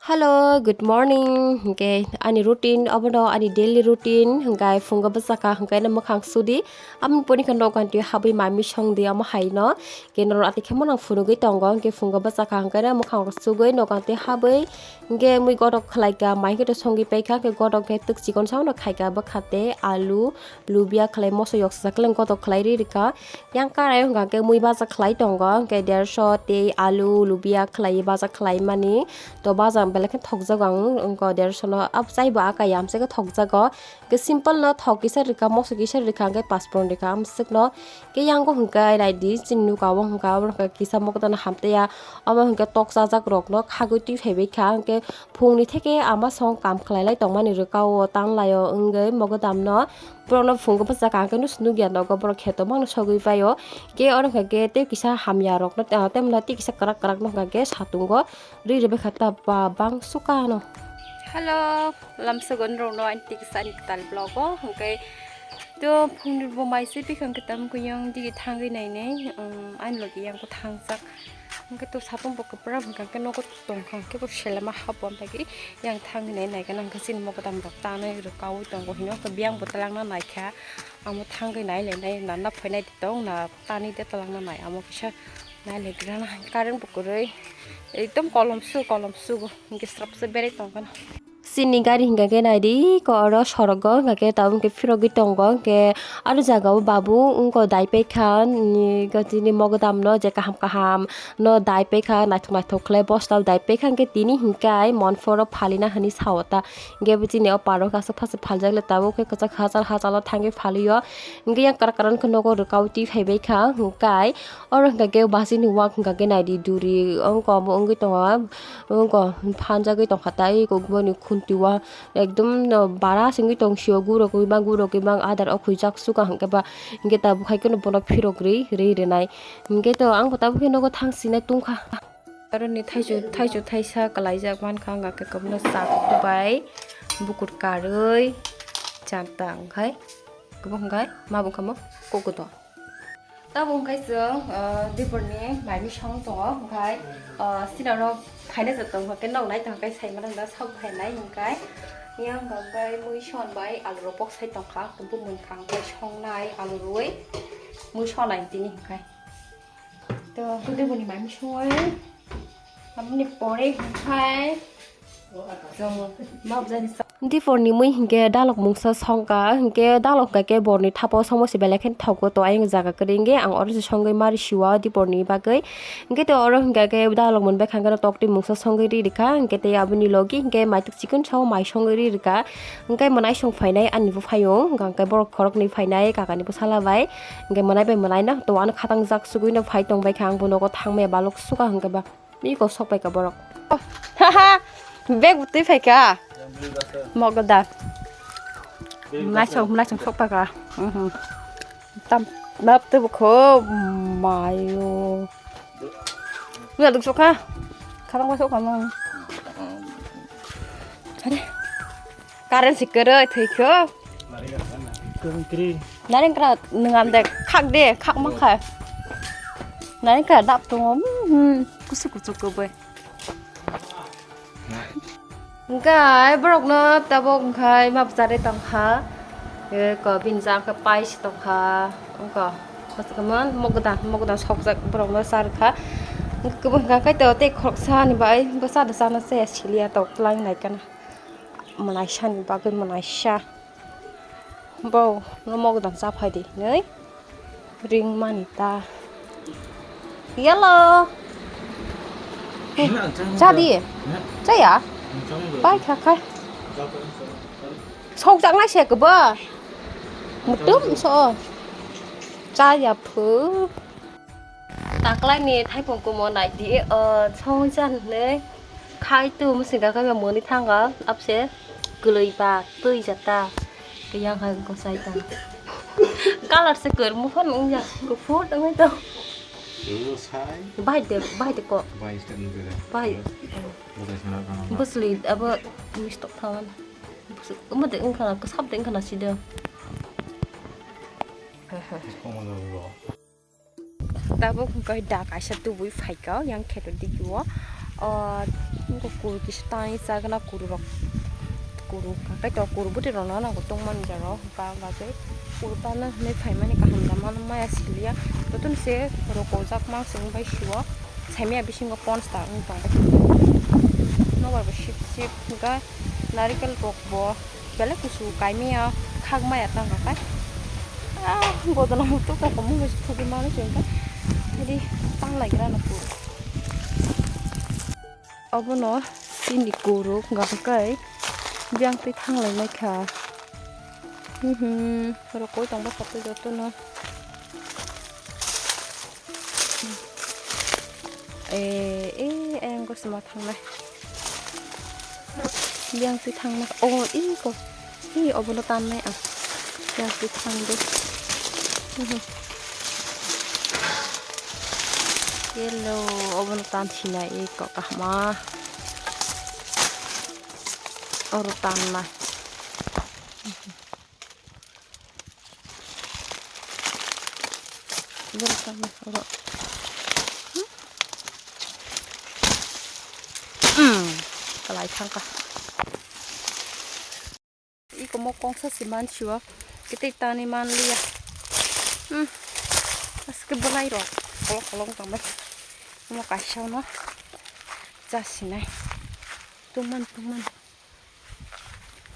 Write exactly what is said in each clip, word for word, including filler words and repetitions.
Hello, good morning. Hwnkhe ani routine, obono ani daily routine. Hwnkhe phungo bwsakha, hwnkhe no mwkhang sudi. Aboni pore khe nogo ani twi habwi mami songdi omo haino. Hwnkhe norok atwi khe mano phunugwi tongo. Hwnkhe phungo bwsakha, hwnkhe no mwkhang sugwi nogo ani twi habwi. Hwnkhe mui godok khlaikha, mai khe to songwi paikha. Hwnkhe godok khe twk chikon saono khaikha, bwkha tei alu, lubia khlai moso yok sajak khe godok khlai ri rikha. Yang kara hwnkha khe mui baja khlai tongo, hwnkhe dersho tei alu, lubia khlai baja khlai mani. To baja belai khe thokjago ang, wngkha dersho no. Abo chaibo aka yamsai khe thokjago. Hwnkhe simple no thok kisa rikha, moso kisa rikha, hwnkhe paspron rikha, amswk no. Hwnkhe yango hwnkhe naidi chini nuka o hwnkha, abo hwnkha kisa mogodano hamtaiya. Omo hwnkhe tok chajak rok no khagwi twi phaibai kha, hwnkhe phungni theke ama song kam khlai lai tongmani rwka o tanglai o wngwi mogodam no. Borokno phungo bwsakha hwnkhe nw se nukya nogo, borok kheto mangno sogwi paio. Khe oro hwnkha khe tei kisa hamya rokno, ah, tei mwnai tei kisa kwrak kwrak no hwnkha khe satungo rwi rwbaikha ta ba bang sukano. Hello, lamsogo norokno ani tei kisa ani kwtal vlog o hwnkhe to phungni bo mai se bikha hwnkhe tamo khe yang digi thangwi nainai, um, ani logi yang khe thangjak. Hwnkhe to satung bo kwbra hwnkha khe nogo tongkha hwnkhe bo selema hapon dagi yang thangwi nai naikhe nang khe chini mogodam rok tanwi rwkaui tongo hino hwnkhe biyang bo twlangna naikha amo thangwi nai lainai na na phainai tong na tani de twlangna nai amo kisa nai laigrana current bo kwrwi ekdom kolom su kolom su hwnkhe srapsa berai tongkha. Chini gari hingka khe naidi ko oro sorogo hingka khe tabuk khe phirogwi tongo hingke aro jaga o babu wngko daipai kha ni gati ni mogodam no je kaham kaham no daipai kha naithok naithok khlai bosta o daipai kha hingke tini hingke ai Monporo phalina hinui sao ta hingke bo chini o parok aswk phaswk phaljak le tabuk khe kwchak hachal hachal o thangwi phalio hingke yang kwrak kwrak khe nogo rwkao twi phaibai kha hingke ai oro hingka khe basi ni wak hingka khe naidi duri wngko omo wngwi tongo. Wngkha phanjagwi tongkha tai kok boni khunti o ekdom no bara singwi tong sio guro kwbang guro kwbang adar o khwijak suka hwnkhe ba hwnkhe tabuk hai kheno bono phirok rwi rwi rwnai hwnkhe to ang bo tabuk khe nogo thang sinai tungkha. Aroni thaichuk thaichuk thaisa kwlaijak mankha wngkha khe kwbangno chak bai bukur karwi chanta wngkhai kwbang hwnkhe ma bo wngkha mo kokodo. Tabuk hwnkhe chwng, ah, diporni mai misong tongo, hwnkhe, ah, sinarok phaina jotto hwnkhe nok nai tongkhe sai mano da sok phainai hwnkhe. Yang hwnkhe mui son bai alu rok boksai tongkha, bumung kang bai songnai alu rwi mui sonai tini hwnkhe. To, to diporni mai misong oi. Aboni pore hwnkhe chwng mabjani sa- Diporni mui hinkhe dalok mungsa songkha, hinkhe dalok hinkhe borni thapo somo se belai kheno thogo to ayang jaga kwrwi hinkhe ang oro se songwi mari siwa diporni bagwi. Hinkhe to oro hinkhe khe dalok mwnbai kha hinkhe toktwi mungsa songwi ri rikha, hinkhe tei aboni logi hinkhe maituk chikon sao mai songwi ri rikha. Hinkhe mwnai song phainai ani bo phaio, hinkhe borok khoroknwi phainai kakani bwsala bai. Hinkhe mwnai bai mwnaino to ano khatang jak sugwino phai tongbai kha, ang bo nogo thangmaya balok suka hinkhe ba. Biko sok pai ka borok. Haha. Bag butui phai ka. Mogoda. Mlaisong mlaisong sok pai ka. Mhm. Tam nap tu bukho mayo. Wala duk sok ha. Kharang ba sok ha mo. Are. Current si kwrwi thwi kho. Kwrwi kwrwi. Nareng kra nungam de khak de khak ma kha. Nareng kra dap tongo. Hmm, kusu kusu koboi. Hwnkhe borokno tabuk hwnkhe ma bwcharwi tongkha. E ko bini jang khe pais tongkha. Wngkha. Kochikma mogoda mogoda sokjak borokno charwkha. Hwnkhe kwbangkha khe tei khoroksa ni bai bwsa da chana chaya siliya tok twlang nai kana. Mwnaisani bagwi mwnaisa. Bo no mogodam cha phai di hinwi ring mani ta. Yellow. Cha di. Chaya. Pai kha khai. Sok jak nai se kwbo. Mutum so. Chaya phu. Taklaini thaipung kumo naidi, o, songwi chan hinwi khai tu mwswngkha khe mwnwi thangkha, abse kwlwi ba twi jata. Khe yang hai gosai tong. Colour se kwrwngmung phano wngya, kuphur wngwi tong. Bahai de, bahai de ko. Bahai. Bwsli abo mistok thawan. Omo de wngkha na, kwsap de wngkha na side. Tabuk hwnkhe da kaisa tubui phaikha yang kheto digi o. O, nokho kuru kisa tangwi chagna kuru rok. Kuru kakai to kuru bwtwi rok no nang tongmani jaro hwnkha bagwi kuru tangna hinwi phaimani kaham da mano maya siliya. Jotono se rokojak mang song bai sio. Saimaya bisingo pons ta wng tong bai. Nobar bo sip sip hwnkha narikel rok bo. Belai kusu kaimia khakmaya tangkha kai. Ah, godona mutu ka komo musi thubi mano chengka. Jadi tang lai gra na pu. Obono sini kuru hwnkha kai. Jang twi thang lai mai kha. Mhm, rokoi tong ba kha tei jotono. Eh, eh, ayang ko sima thangnai. Yang twi thangnai. Oh, ih ko. Ih, obono tannai ang. Yang twi thang de. Mhm. Yellow, obono tan sinai, ih ko kahma. Oro tannai. Borok tamo oro. Hmm. Kalai thangkha. Iko mo kongsa si mansiwo. Kete tani manliya. Hmm. Aske bolai rok. Kolok kolok tangbai. Mo kaisa no. Chasinai. Tungman tungman.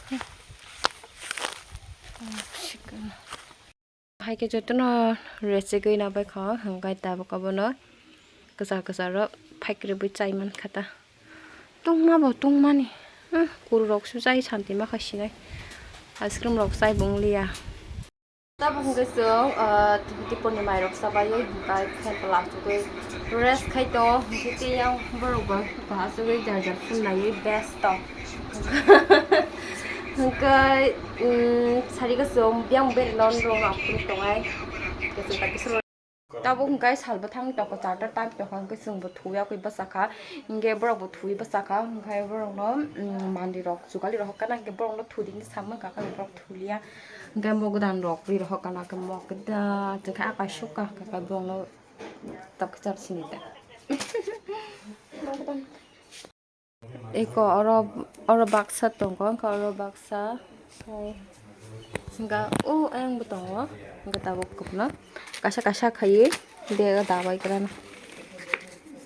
Hmm. Hmm, sikana. Hai khe jotono rechegwi nabai kha, hwnkhe tabuk abono kwchar kwchar rok phaikribwi chai mankha ta. Tungma bo tungmani, hmm, kuru rok su chai santi ma kha sinai. Ice cream rok chai bo wng liya. Tabuk hwnkhe chwng, ah, tiponi mai rok cha bai, hwnkhe fan kwlak chugwi rest khai tongo, hwnkhe tei yang borok bo bahai chugwi jar jar phone naiwi best tong. Hwnkhe, um, sari kaisa biyang berino norok aphuru tongnai. Kaisa kaisa. Tabuk hwnkhe salbwthang tongkha, charta time tongkha, hwnkhe chwngbo thuya khe bwsakha, hwnkhe borokbo thuwi bwsakha, hwnkhe borokno, um, mandirok jugalirok hokha na, hwnkhe borokno thudi hinwi samwkha, hwnkhe borok thuliya, hwnkhe mok gwdanrok rirok hokha na, hwnkhe mok gwdan, hwnkhe akai sukha, hwnkhe borokno tabuk chap sini ta. Eko oro, oro baksa tongo, wngkha oro baksa, hwnkha o ayang bo tongo, wngkha tabuk kwbangma kaisa kaisa khaiwi bego dabai kwrwna,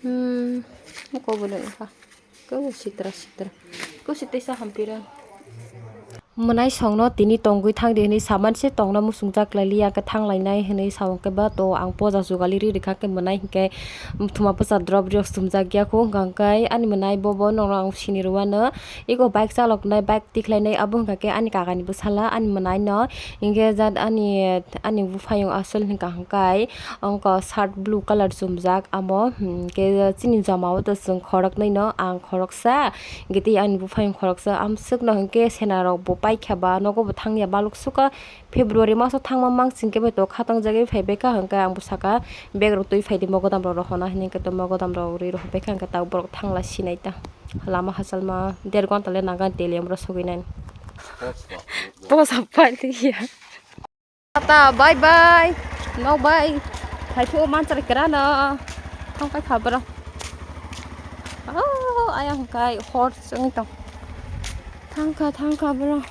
hmm, eko bo nukha, eko sitra sitra, eko sitisa hampira. Mwnai songno tini tongwi thangdi hwnwi saman se tongna muchungjak lailiya, hwnkhe thang lainai hwnwi sa hwnkhe ba to ang poja jugali ri rikha, hwnkhe mwnai hwnkhe thuma bwsa drop riyok sumjak ya kho, hwnkha hwnkhe ani mwnai bobo nono ang sini rwano. Eko bike chaloknai, bike tikhlainai abo hwnkha khe ani kakani bwsala, ani mwnaino hwnkhe jat ani, ani buphayung aswk hwnkha hwnkhe ongko shirt blue colour chumjak amo, hwnkhe chini joma o to chwng khoroknwi no, ang khoroksa, hwnkhe tei ani buphayung khoroksa amswkno hwnkhe sena rok bo paikha ba nogo bo thangya baluk suka February maso thangma mansing khe bai to khatang jagwi phaibaikha hwnkhe ang bo saka bag rok twi phaidi mogodam rok rohorna hinwi hwnkhe to mogodam rok rwi rohorbaikha hwnkhe tabuk borok thangla sinai ta lama hachalma der gonta le nangani teliam rok sogwi nani. Posa pailiya. Tata, bye bye. Nok bai. Hai phu manchar kera no. Thang kai kha bro. Oh, ayang kai hor sung tong. Thang kha, thang kha bro.